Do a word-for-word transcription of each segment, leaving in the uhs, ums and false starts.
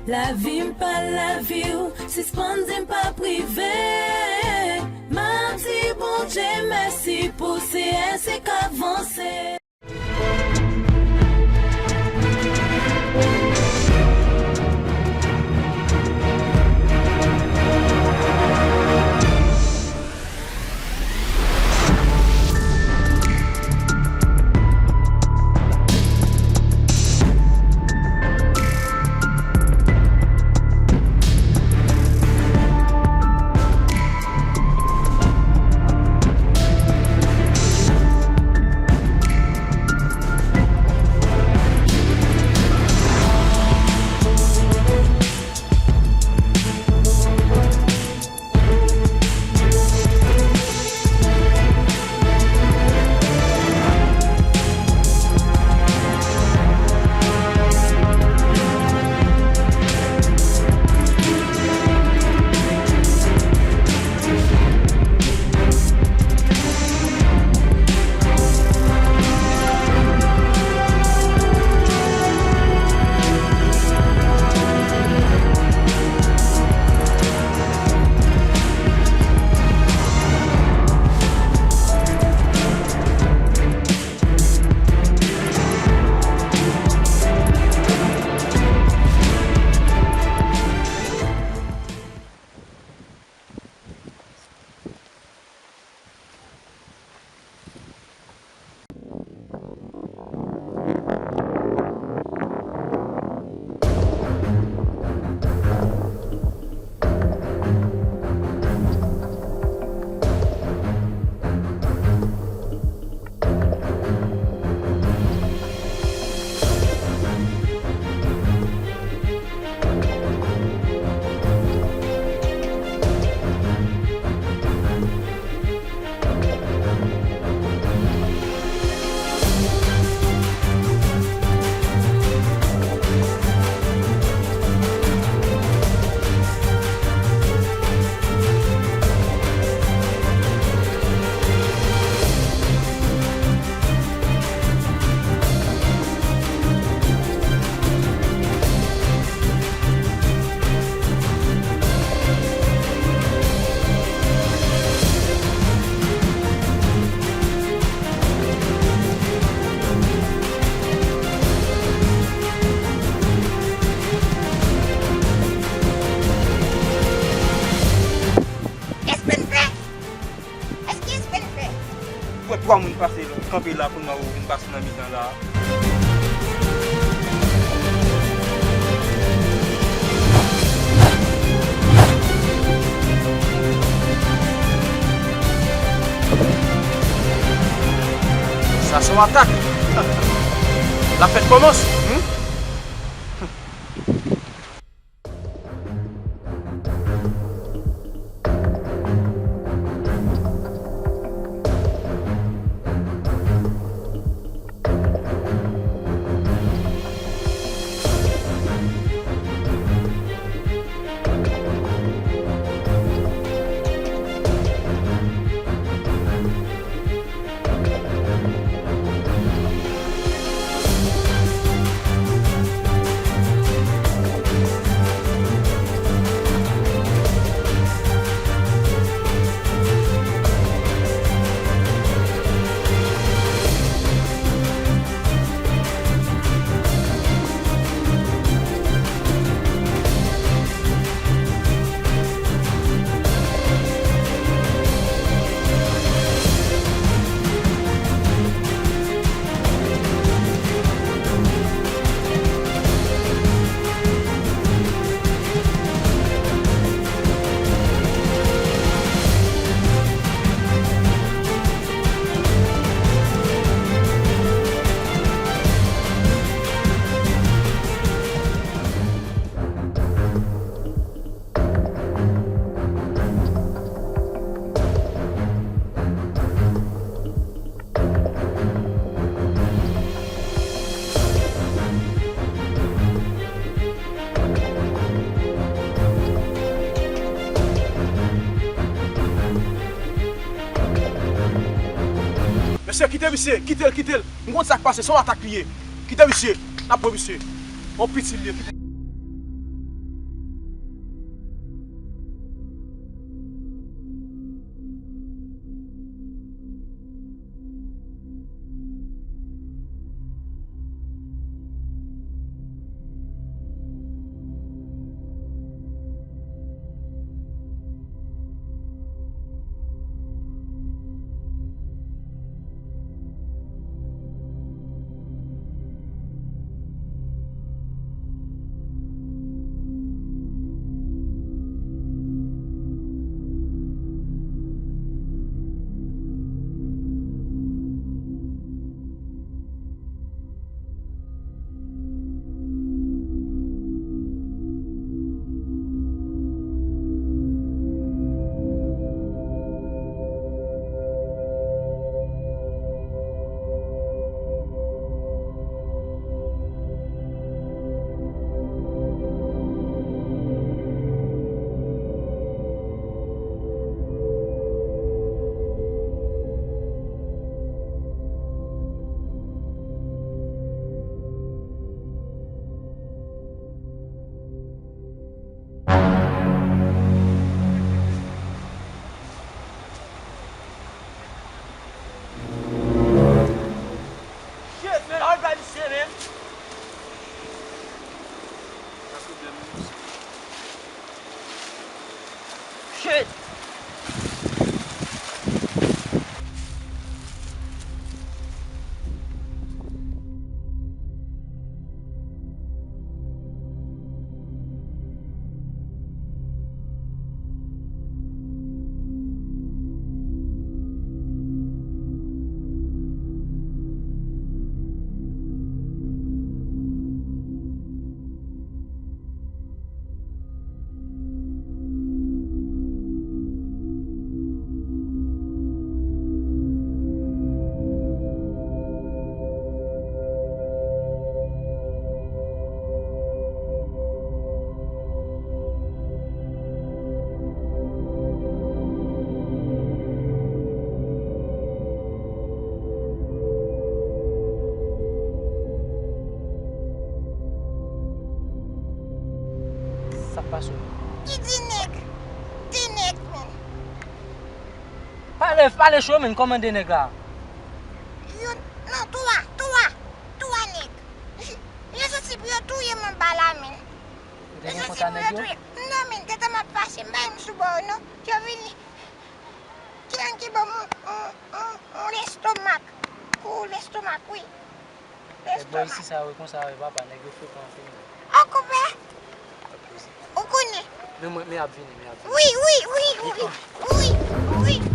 Lavi m pa lavi w, sispann di m pa prive. M ap di Bondye mèsi pou se èske k avanse. Èske S P N fè? Wè twa moun pase kanpe la, kounye a ou vin pase nan mitan la. Sa se yon atak. L ap fèt kòmanse. Hmm? Mesye, kite misye, kite l, kite l. M konn sa k pase, se yon atak li ye. Kite misye, n ap pran misye. Yon piti l ye, kite. Shit! Sa k pase w? Ki de nèg? De nèg, menm. Pale, pale cho, menm, kòman de nèg la? Youn, non, twa, twa, twa nèg. Yo soti pou yo touye m anba la, menm. Ou te gen kont a nèg yo? Non, menm, gentan m ap pase, m pa menm sou bò yo, non. Yo vini. Ki an ki ban m yon, yon, yon, yon lestomak. Kou lestomak, wi. Nèg bò isi sa yo konsa, wi, papa, nèg yo frekan anpil, menm. An konpè. Ou konnen. Men mwen, men ap vini, men ap vini. Wi, wi, wi, wi, wi, wi.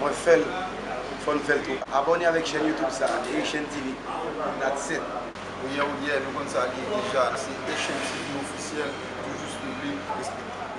Mwen fè l, fò n fè l tou. Abòne avèk chèn YouTube sa, Haitian T V, that's it. Ou ye, ou ye, nou konn sa li ye deja. Se Haitian T V ofisyèl, toujou swiv li, respekte.